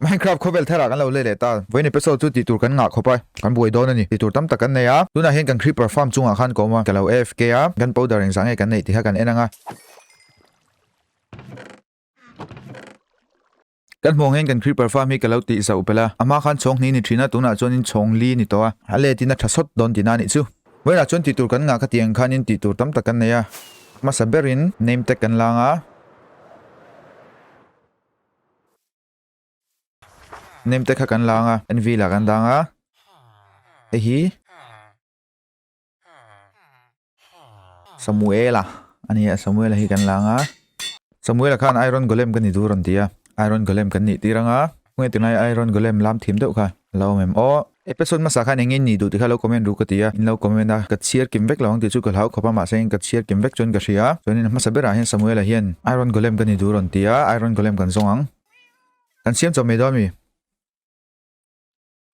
Minecraft khawvel tharah kan lo lei leh ta. Vawiin episode chu tih tur kan ngah khawp a, kan buai dawn a ni. Tih tur tam tak kan nei a, tunah hian kan creeper farm chungah khan ka awm a, ka lo AFK a, gunpowder engzah nge kan neih tih kha kan en ang a. Kan hmuh ang hian kan creeper farm hi ka lo tih zauh belh a, a hma khan chhawng hnih ni thin a, tunah chuanin chhawng li ni tawh a, a let in a tha sawt dawn tihna a nih chu. Vawiinah chuan tih tur kan ngah ka tih ang khanin tih tur tam tak kan nei a, hmasa berin name tag kan lang a. Name tag kha kan lang a, NV lah kan dang a, hei hi Samuela a ni a, Samuela hi kan lang a, Samuela khan Iron Golem ka ni dur an ti a, Iron Golem kan nih tir ang a, khawnge tunlai Iron Golem lam thim deuh kha a lo awm em aw. Episode hmasa khan engin ni duh tih kha lo comment ru ka ti a, in lo comment a, ka chhiar kim vek lo ang tih chu ka hlau khawp a, mahse ka chhiar kim vek chuan ka hria, chuanin hmasa berah hian Samuela hian Iron Golem ka ni dur an ti a, Iron Golem kan zawng ang. Kan siam chawp mai dawn mi?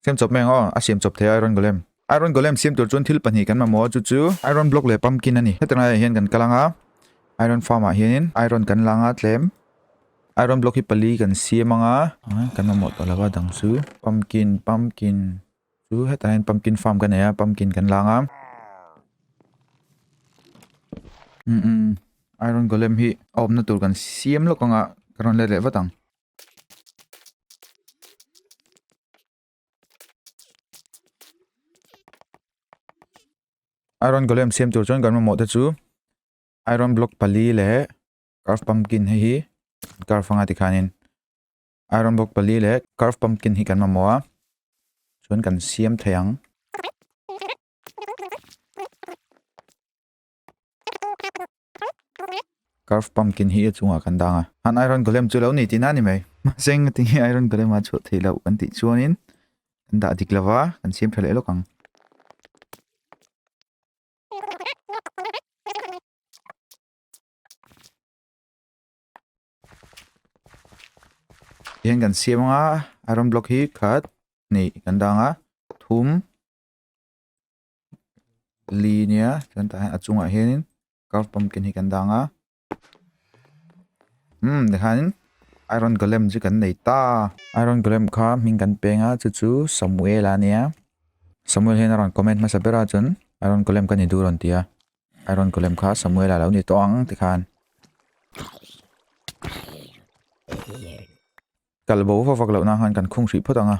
Siam chawp mai ang aw, a siam chawp thei a Iron Golem. Iron Golem siam tur chuan thil pahnih kan mamawh a, chu chu Iron Block leh Pumpkin a ni. Heti laiah hian kan kal ang a, Iron Farm ah hianin Iron kan lang a tlem. Iron Block hi pali kan siam ang a, kan mamawh tawh lo a dang chu. Pumpkin, Pumpkin chu hetah hian Pumpkin Farm ka nei a, Pumpkin kan lang a. Umm Iron Golem hi a awmna tur kan siam lawk ang a, ka rawn let leh vat ang. Iron Golem siam tur chuan kan mamawh te chu Iron Block pali leh Carved Pumpkin hei hi carve anga tikhanin Iron Block pali leh Carved Pumpkin hi kan mamawh a, chuan kan siam thei ang. Carve pumpkin hi a chungah kan dang a. Han iron golem chu lo ni tihna a ni mai. Mahse engati nge iron golem a chhuah theih loh kan tih chuanin kan dah dik lova kan siam tha leh lawk ang. Tihian kan siam anga iron block hi khat hnih kan dang a thum. Li nia chuan tah hian a chungah hianin carved pumpkin hi kan dang a umm tikhanin iron golem chu kan nei ta iron golem kha hming kan peng a chu chu Samuela a nia Samuel hian a rawn comment hmasa ber a chuan iron golem ka ni dur a rawn ti a iron golem kha Samuela a lo ni tawh ang tikhan Kal bo vak vak loh nan khan kan khung hrih phawt ang a.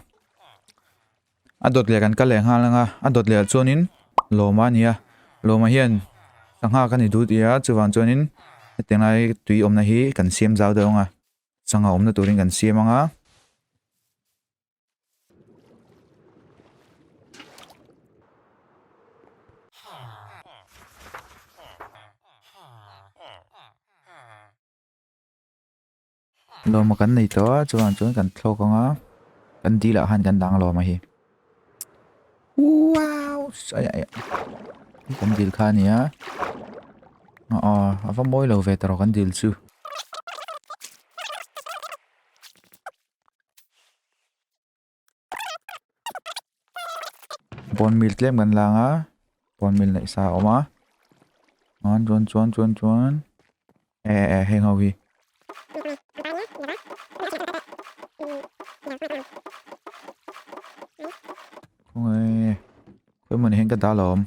A dawt leh kan kal leh nghal ang a, a dawt leh ah chuanin lawma a ni a, lawma hian sangha ka ni dut i a, chuvang chuanin hetiang lai tui awmna hi kan siam zau deuh ang a, sangha awmna turin kan siam ang a. Lawma kan nei tawh a chuan chuan kan thlawk ang a kan dil ah khan kan dang lawma hi wow ai ai kan dil kha a ni a aw a va mawi lo ve ta rawh kan dil chu. Bone meal tlem kan lang a bone meal neih sa a awm a chuan chuan chuan chuan chuan eh eh heng ho hi khawnge khawi hmun ah hian ka dah lo awm.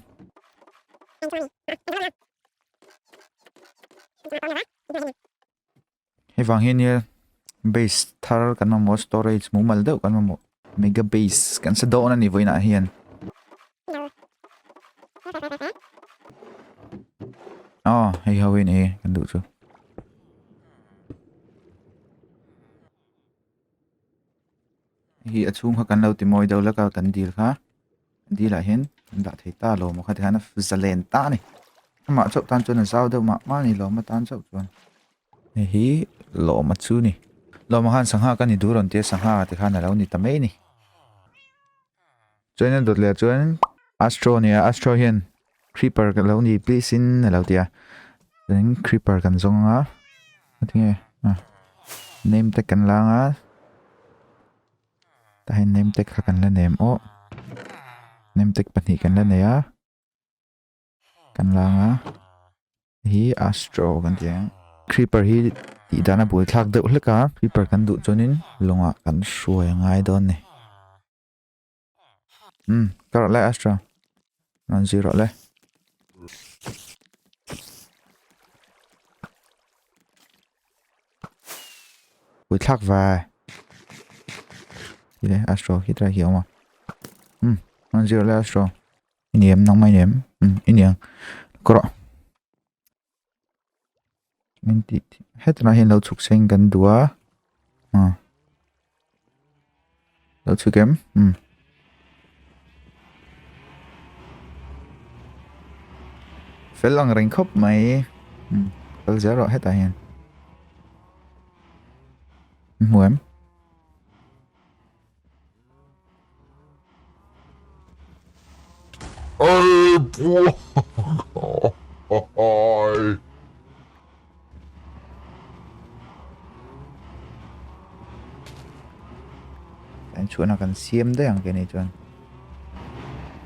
Hei vang hi nia base thar kan mamawh storage mumal deuh kan mamawh mega base kan sa dawn a ni vawiinah hian. Aw hei ho hi ni kan duh chu. Hei a chhung kha kan lo ti mawi deuh lek a kan dil kha dil ah hian kan dah thei ta lo maw kha tikhan a zalen ta a ni amah chauh tan chuan a zau deuh mah mah a ni lawm atan chauh chuan hei hi lawm a chu ni lawm ah khan sangha ka ni dur rawn tia sangha tikhan a lo ni ta mai a ni chuan a dawt leh ah chuan astro a ni a astro hian creeper ka lo ni please in a lo ti a chuanin creeper kan zawng a tinge name tag kan lang a tah hian name tag kha kan la nem aw name tag pahnih kan la nei a kan lang a hi astro kan ti ang creeper hi. Tih dan a buaithlak deuh hlek a, creeper kan duh chuanin lawngah kan hruai a ngai dawn ni. Umm ka rawh le Astra. Rawn zir rawh le. Buaithlak ve. Ti le Astro khi trai khi awm a. Umm rawn zir rawh le Astro. I ni em nangmah i ni em? Umm i ni ang. Ka rawh. Min tih hetlai hian lo chhuk seng kan duh a ah lo chhuk em umm fel ang reng khawp mai umm kal zel rawh hetah hian hmu em. An chhuahna kan siam daih ang keini chuan.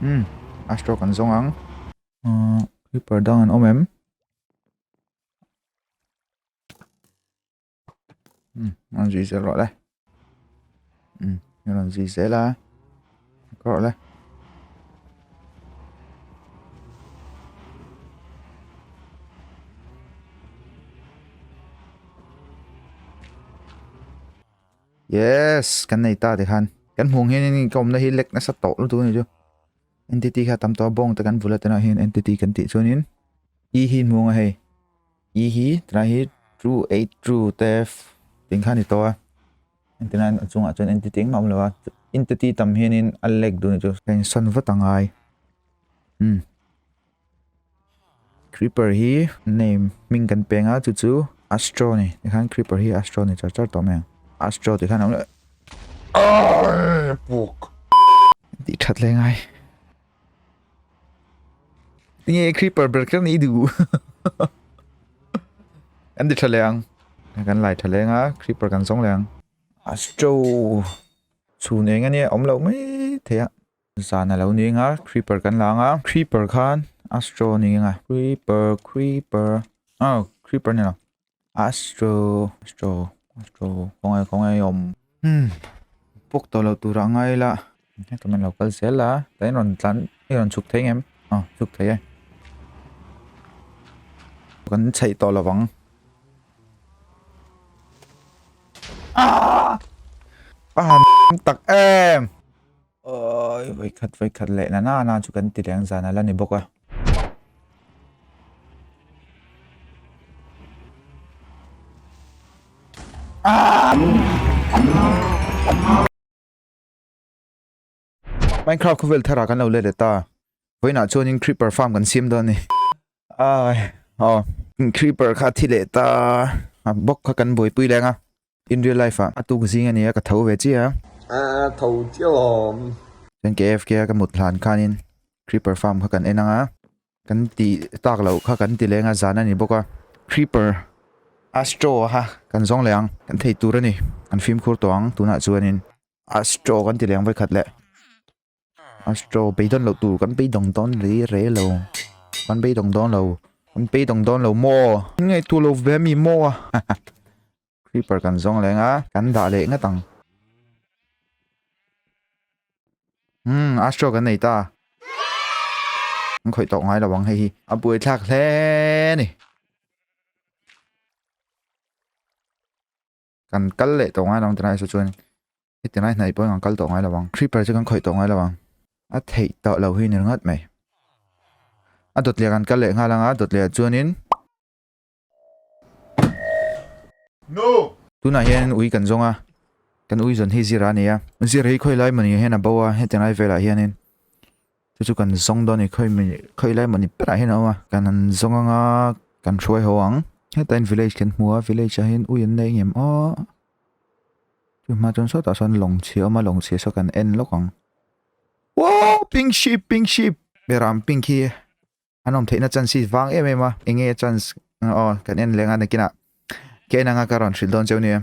Hmm, astro kan zawng ang. Uh, creeper dang an awm em? Hmm, an zui zel rawh le. Hmm, an rawn zui zel a. Ka rawh le. Yes, kan nei ta tikhan. Kan hmuh hian in ka awmna hi lek nasa tawh lutuk a ni chu. Entity kha tam tawh a bawng te kan vul a tunah hian entity kan tih chuanin e hi hmuh ang a hei. E hi tunah hi true eight true te ting kha a ni tawh a entirna a chungah chuan entity engmah a awm lo a entity tam hianin a lag duh a nih chu ka insawn vat a ngai umm creeper hi name hming kan peng a chu chu astro a ni tikhan creeper hi astro a ni char char tawh mai ang astro tih khan a awm leh tih that leh ngai. Tinge creeper ber kher ni duh. Kan ti tha leh ang. Kan lai tha leng a, creeper kan zawng leh ang. Astro chhun eng ania awm loh mai thei a. Zan a lo ni eng a, creeper kan la ang a. Creeper khan astro a ni eng a. Creeper, creeper. Oh, creeper ni lo. Astro, astro, astro. Khawngaih, khawngaih awm. Hmm. Puk tawh loh tur ah ngai ila. Heta min lo kal zel a. Tah in rawn tlan, i rawn chhuk thei ngem? Aw, chhuk thei e. Kan chheih tawh lovang. Ah! A han tak em! Awi, vawikhat vawikhat leh na na na chu kan ti leng zan a la ni bawk a. Minecraft khawvel thar ah kan lo let leh ta. Vawiinah chuanin creeper farm kan siam dawn a ni. Ai aw creeper kha a thi leh ta a bawk kha kan buaipui leng a in real life ah a tuk zing a nia ka tho ve chiah a. A tho chiah awm. Chuan KFK a ka mut hlan khanin creeper farm kha kan en ang a. Kan tih tak loh kha kan ti leng a zan a ni bawk a creeper astro kha kan zawng leh ang kan thei tur a ni kan fimkhur tawh ang tunah chuanin astro kan ti leh ang vawikhat leh astro beidawn loh tur kan beidawng dawn rei rei lo kan beidawng dawn lo kan beidawng dawn lo maw ngaihtuah lo ve mi maw a creeper kan zawng leng a kan dah leh ngat ang umm astro kan nei ta an khawih tawh ngai lo ang hei hi a buaithlak hle a ni kan kal leh tawh ngai lo ang tunah erawh chuan heti lai hnaih pawhin kan kal tawh ngai lo ang creeper chu kan khawih tawh ngai lo ang a theih tawh lo hi ni ringawt mai a dawt leh kan kal leh nghal ang a dawt leh ah chuanin No! Tunah hian ui kan zawng a, kan ui zawn hi zira a ni a, zira hi khawi lai mawni hian a bo a, heti lai velah hianin chu chu kan zawng dawn a ni, khawi mawni khawi lai mawni berah hian a awm a, kan han zawng anga kan hruai ho ang, hetah hian village kan hmu a, village ah hian ui an nei ngem aw, chu hma chuan sawtah sawn lawng chhia a awm a, lawng chhia saw kan en lawk ang, wow pink sheep pink sheep beram pink hi. An awm theihna chance hi vang em em a, enge a chance aw kan en leng a nakinah ka en anga ka rawn hrilh dawn cheu nia.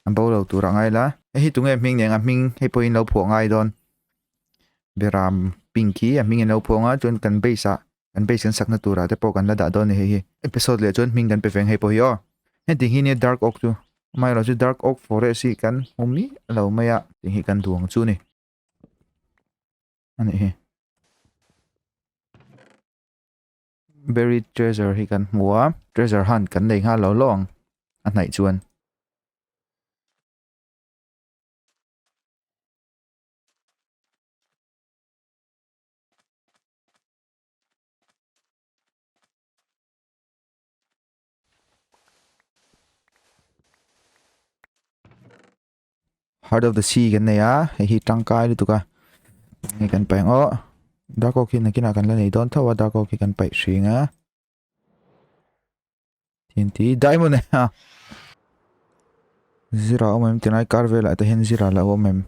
An bo lo tur a ngai la. Hei hi tunge hming nen a hming hei pawhin lo phuah ngai dawn. Beram pink hi a hming in lo phuah anga chuan kan base ah. Kan base kan sakna turah te pawh kan la dah dawn a ni hei hi. Episode leh chuan hming kan pe veng hei pawh hi aw. Heti hi nia dark oak chu. Amaherawhchu chu dark oak forest hi kan hmu miah lo mai a. Tih hi kan duh ang chu ni. A nih hi. Buried treasure hi kan hmu a. Treasure hunt kan nei nghal lo lo ang a hnaih chuan. Heart of the Sea kan nei a, hei hi tangkai lutuk a, hei kan paih ang aw, dark oak hi nakinah kan la nei dawn tho a, dark oak hi kan paih hring a, TNT diamond a zira awm em tinai kar velah te hian zira la awm em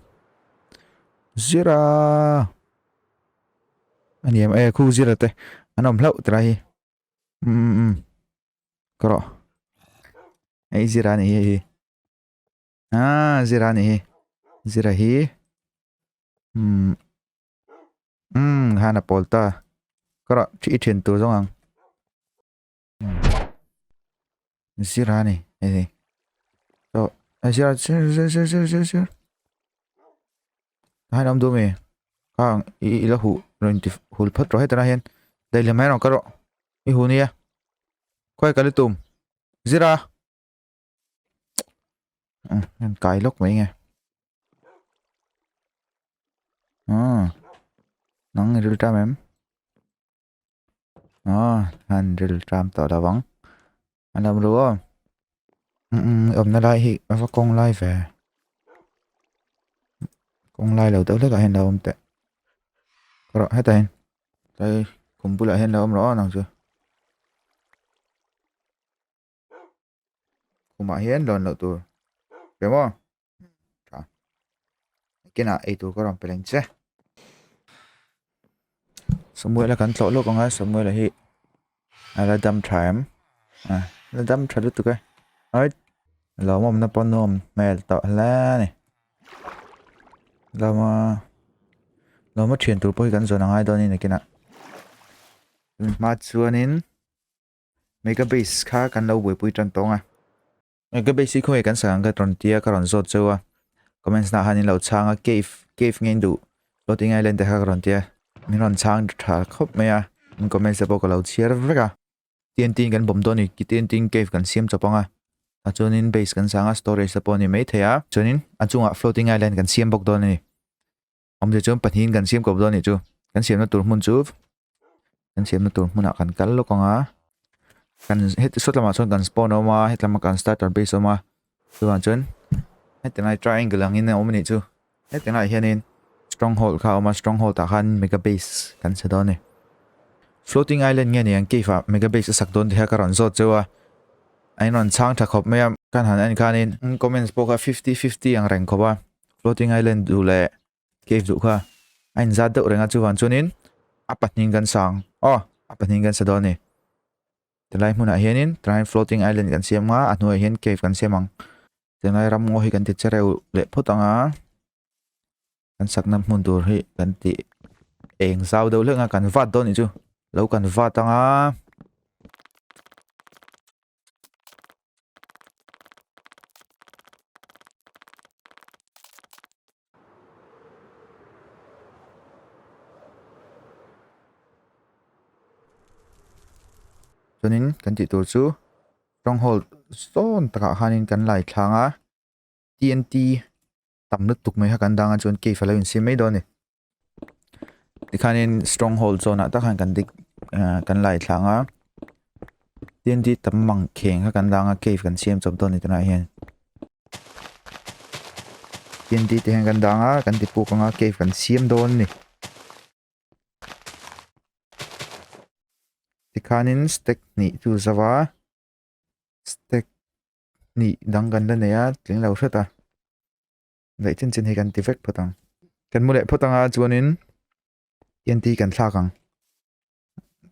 zira a ni em e khu zira te an awm hlauh tilai hi um um ka rawh hei zira a nih hi hei hi ah zira a nih hi zira hi um um khan a pawl ta ka rawh i thian tur zawng ang. Zira ni hei hei so zira zir zir zir zir zir zir hai lam du mi khang i i la huh rawn ti hul phawt rawh hetah hian daih lem mai rawh ka rawh i hu nia khawi ka la tum zira an kai lawk mai nge nang i ril tam em. Aw han ril tram tawh lo ang a lo ru aw umm awmna lai hi a va kawng lai ve kawng lai lo deuh hlekah hian lo awm teh rawh hetah hian tlai khum bulah hian lo awm rawh aw nang chu khumah hian lawn loh tur ve maw. Tha. Kinah ei tur ka rawn pe leng che. Samuela kan tlawh lawk ang a, Samuela hi a la dam tha em? A la dam tha lutuk e. Alright. Lawmawmna pawh nuam hmel tawh hle a ni. Lawma lawma thian tur pawh hi kan zawn a ngai dawn a ni kinah. Hma chuanin mega base kha kan lo buaipui tan tawng a. Mega base hi khawnge kan sak ang ka rawn tia ka rawn zawt cheu a comments nah han in lo chhang a cave cave nge in duh floating island te kha ka rawn tia min rawn chhang tha khawp mai a in comments te pawh ka lo chhiar vek a TNT in kan bawm dawn a ni TNT in cave kan siam chawp ang a tah chuanin base kan sang a storage te pawh a ni maithei a chuanin a chungah floating island kan siam bawk dawn a ni awmzia chuan pahnihin kan siam kawp dawn a nih chu kan siamna tur hmun chu kan siamna tur hmunah kan kal lawk ang a kan heti sawt lamah chuan kan spawn a awm a heti lama kan starter base a awm a chuvang chuan heti lai triangle angin a awm a nih chu heti laiah hianin stronghold kha a awm a stronghold ah khan mega base kan chhe dawn a ni floating island nge ni ang cave ah mega base a sak dawn tih kha ka rawn zawt cheu a a inrawn chhang tha khawp mai a kan han en khanin comments pawh kha fifty fifty ang reng khawp a floating island duh leh Cave duh kha a inzat deuh reng a chuvang chuanin a pahnih kan sang aw a pahnih kan sa dawn a ni tilai hmunah hianin tilai floating island kan siam a a hnuaiah hian cave kan siam ang tilai ram ngaw hi kan ti chereu leh phawt ang a kan sakna hmun tur hi kan ti eng zau deuh hlek a kan vat dawn a nih chu lo kan vat ang a. Chuanin kan tih tur chu stronghold sawn takah khanin kan lai thlang a TNT tam lutuk mai kha kan dang a chuan cave a lo insiam mai dawn a ni tikhanin stronghold zawn ah tak khan kan dik ah kan lai thlang a TNT tam mang kheng kha kan dang a cave kan siam chawp dawn a ni tunah hian. TNT te hian kan dang a kan ti puk anga cave kan siam dawn a ni tikhanin stack hnih chu zo a stack hnih dang kan la nei a tling lo hret a daih chin chin hi kan ti vek phawt ang kan mu leh phawt anga chuanin TNT kan thlak ang.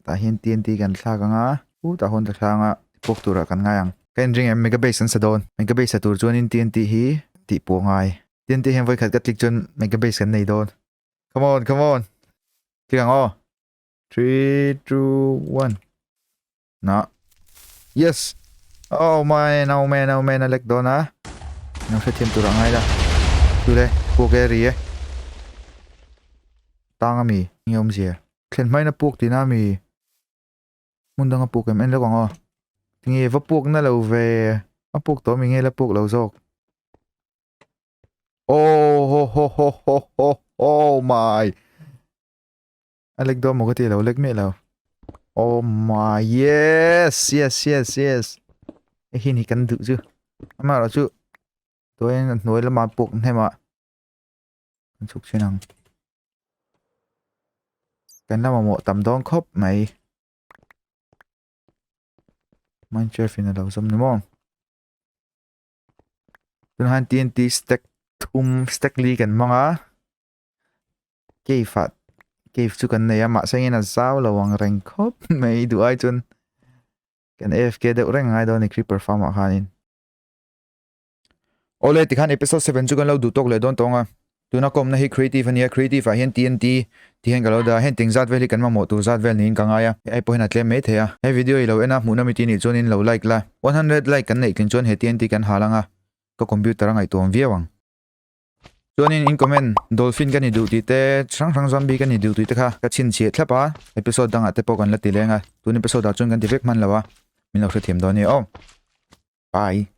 Tah hian TNT kan thlak ang a, u tah hawn ta thlanga pawk turah kan ngai ang. Ka inring em mega base an sa dawn. Mega base sa tur chuanin TNT hi tih pawh a ngai. TNT hian vawikhat ka click chuan mega base kan nei dawn. Come on, come on. Click ang aw. 3, 2, 1. Na. Yes! Oh man, oh man, oh man, a lek dawn a. Nang hrethiam tur a ngai la. Chule, puk e ri e. Tang a mi, nge awmzia. Thlen hmain a puk tihna a mi. Hmun dang a puk em en lawk ang aw. Tinge va puk na lo ve. A puk tawh mi nge la puk lo zawk. Oh ho ho ho ho ho oh my. A lek dawn maw ka ti lo lek miah lo. Oh my yes yes yes yes. Hei hi ni kan duh chu. Amaherawh chu tuain a hnuai lama puk hnem ah kan chhuk thin ang. Kan la mamawh tam dawn khawp mai. Minecraft in a lo zawm ni maw. Tunah hian TNT stack thum stack li kan hmang a. Cave ah cave chu kan nei a mahse engin a zau lo ang reng khawp mai duh ai chuan kan AFK deuh reng a ngai dawn a ni creeper farm ah khanin. Awle tikhan episode 7 chu kan lo duh tawk leh dawn tawng a tuna kawmna hi creative ania creative ah hian TNT ti hian ka lo dah a heng ting zat vel hi kan mamawh tur zat vel niin ka ngai a hei pawh hian a tlem mai thei a he video i lo en a hmuhna miti nih chuanin lo like la 100 like kan neih tling chuan he TNT kan hal ang a ka computer a ngaihtuam viau ang. Chuanin in comment dolphin ka ni duh tih te hrang hrang zombie ka ni duh tih te kha ka chhinchhiah thlap a episode dangah te pawh kan la ti leng a tun episode ah chuan kan ti vek hman lo a min lo hrethiam dawn nia aw bye.